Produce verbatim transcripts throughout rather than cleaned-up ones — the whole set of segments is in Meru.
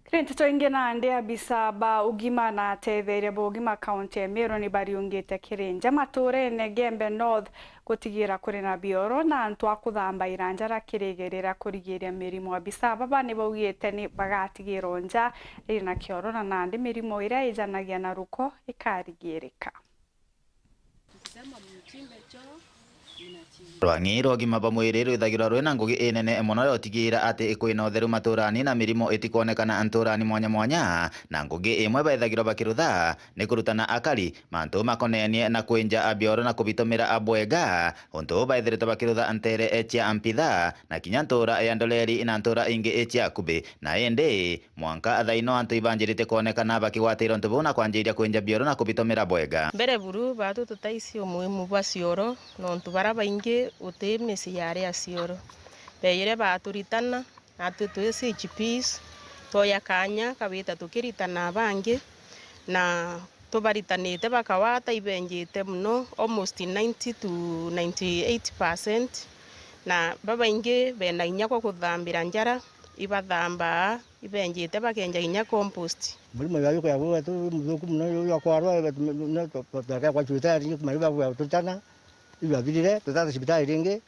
Kiri nteto ingi nandi, abisa ba ugima na atetheeria ba ugima kaunti ya Meru ni bariungite kiri nja matuurene Gembe North gutigira kuri na bioro na antu a kuthambaira njara kiri igeria ria kurigiria mirimo. Abisa baba ni baugite ni bagatigirwo nja riri na kioro na nandi mirimo iria ijanagia na ruko ikarigirika. Rwang'i rwa ugima bwa mwiri rwithagirwa rwina ngugi inene mono ya utigira ati kwina utheru maturani na mirimo itikwonekana nturani mwanya mwanya, na ngugi imwe baithagirwa bakirutha ni kurutana akari mantu makonenie na kwinja bioro na kubitumira bwega, untu baithiritwe bakirutha ntere cia Mpitha na kinya ntura ya Ndoreri na ntura ingi cia akubi, na indi mwanka thaino antu ibanjirite kwonekana bakigwatira untu buu na kwanjiria kwinja bioro na kubitumira bwega. Mbere buru, baatu tutaisi umuhimu bwa cioro, nontu bara baingi uti micii yari ya cioro. Beeyire baaturitana, natwi twi C H Ps, twoya kaanya kabita tukiritana bangi, na tubaritanite bakagwata ibenjite mono, almost ninety to ninety eight percent, na babaingi bena inya kwa kuthambira njara, ibathambaa, ibenjite bakenja kinya compost. Murimo ya yuko ya gwetu muthuku muno, yo ya kwarwa, tuka kwa cibitari, kumariba kwa tutana, iba birire, tutata cibitari ringi,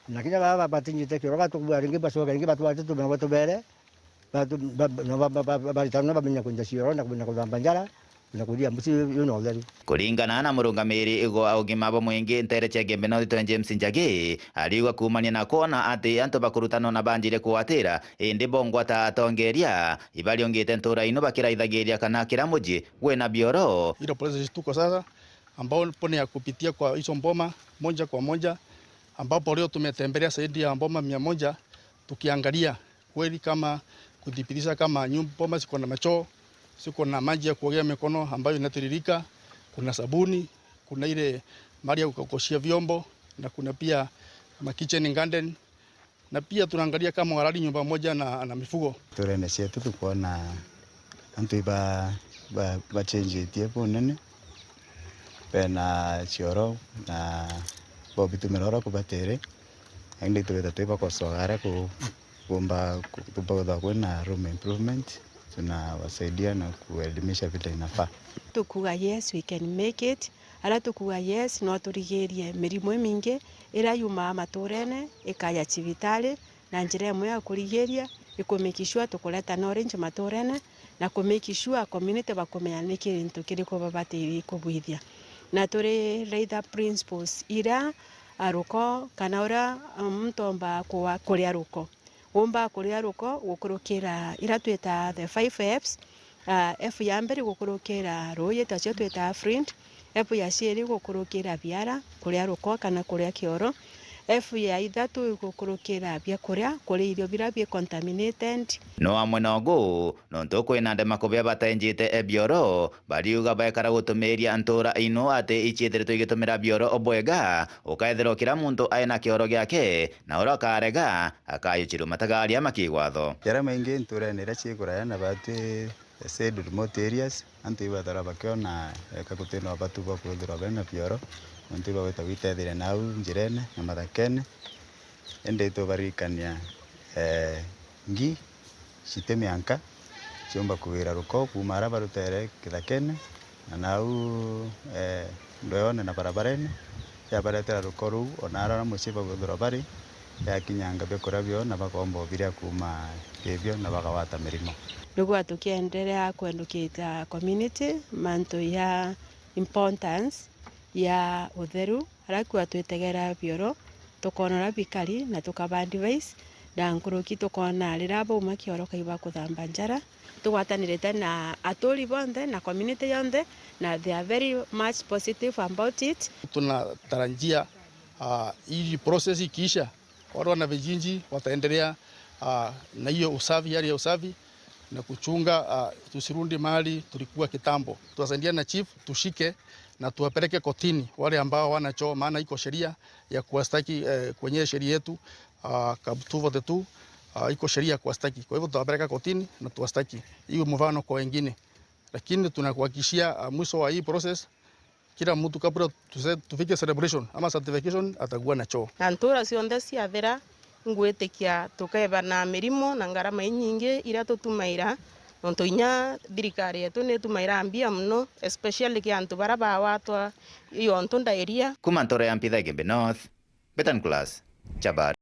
na kinya baba batinjite kioro, batukubua ringi, bacoka ringi, batwate tumengo tubere, batu-, ba-, na ba-, ba-, ba-, baritana bamenya kwinja cioro na kumenya kuthamba njara. Na kuria mucii wi na utheru. Kuringana na murungamiri wa ugima bwa mwingi ntere cia Gembe North, James Njagi, ariuga kuumania na kwona ati antu bakurutanwa na banjire kugwatira, indi bongwa ta atongeria, ibariungite ntura ino bakiraithagiria kana kira muji wina bioro. Ile places tuko sasa, ambao pone ya kupitia kwa hizo mboma moja kwa moja, ambapo leo tumetembelea zaidi ya mboma mia moja, tukiangalia kweli kama kudhibitisha kama nyumba ziko na machoo, ziko na maji ya kuogea mikono ambayo inatiririka, kuna sabuni, kuna ile mahali ya kukoshia vyombo, na kuna pia ma kitchen garden, na pia tunaangalia kama walali nyumba moja na, na mifugo. Turene cietu tukwona antu iba, ba, bachenjitie bunene, bena cioro na bobitumira oro kubatere, indi tubita twi bakosoga aria ku-, kumba ku-, kumba kwithirwa kwina room improvement, tunawasaidia na kuelimisha vile inafaa. Tukuga, "Yes, we can make it." Aria tukuga, "Yes, no turigirie mirimo imingi iria yumaa maturene ikaja cibitari." Na njira imwe ya kurigiria i ku make sure tukureta knowledge maturene na ku make sure community bakumenya ni kintu kiriku babatiire kubwithia. Na turi either principles iria, a, ruko kana uria, um, muntu omba kuwa-, kuria ruko. Umba kuria ruko gukurukira iria twita the five Fs, a, F ya mbere gukurukira ruuji, tacio twita flint, F ya ciiri gukurukira biara, kuria ruko kana kuria kioro. F ya ithatu gukurukira biakuria, kuria irio biria bi contaminated. No amwe na ugu, nontu kwina ndemako bia batainjite e bioro, bariuga baikara gutumiria ntura ino ati iciithiritwe igitumira bioro bwega, ukaethirwa kira muntu aina kioro giake, na uria ukarega, akajucirwa matagaria ma kigwatho. Jaria maingi nturene iria cii kuraya na batwi, the said remote areas, antu ibathara bakiona eka gutina ubatu bwa kwithirwa bena bioro, nontu ibagwita gwitethire nau njirene na mathakene, indi itubaririkania, eh, ngi citi mianka ciumba kugira ruko kuuma aria barutere kithakene, na nau, eh, ndweone na barabarene, yabaretera ruko ruu, ona aria mucii bagwithirwa bari, yakinyanga biakuria bio na bakomba ubiria kuuma kibio na bakagwata mirimo. Nigwa tukienderea kwendukita community mantu ya importance ya utheru, aria kwithirwa twitegera bioro, tukoona uria bikari na tukaba advice, na nkuruki tukoona riria bauma kioro kaiba kuthamba njara. Tugwatanirite na aturi bonthe na community yonthe, na they are very much positive about it. Tunatarajia, ah, hii process ikiisha, wale wana vijiji wataendelea, ah, na hiyo usafi, hali ya usafi na kuchunga, ah, tusirudi mahali tulikuwa kitambo. Tuwasaidia na chief, tushike na tuwapeleke kotini wale ambao hawana choo, maana iko sheria ya kuwastaki, eh, kwenye sheria yetu, ah, kab-, two forty-two, ah, iko sheria ya kuwastaki. Kwa hivyo tutawapeleka kotini na tuwastaki. Iwe mfano kwa wengine. Lakini tunakuhakikishia, ah, mwisho wa hii process, kila mtu kabla tuse-, tufike celebration ama certification atakuwa na choo. Na ntura cionthe ciathira, ngwitikia tukeba na mirimo na ngarama inyingi iria tutumaira Nontu inya thirikari yetu ni itumaira mbia mono, especially ki antu bara bawatwa iontu ndairia. Kuma ntoro ya Mpitha Igembe North, Betan Class, Chabari.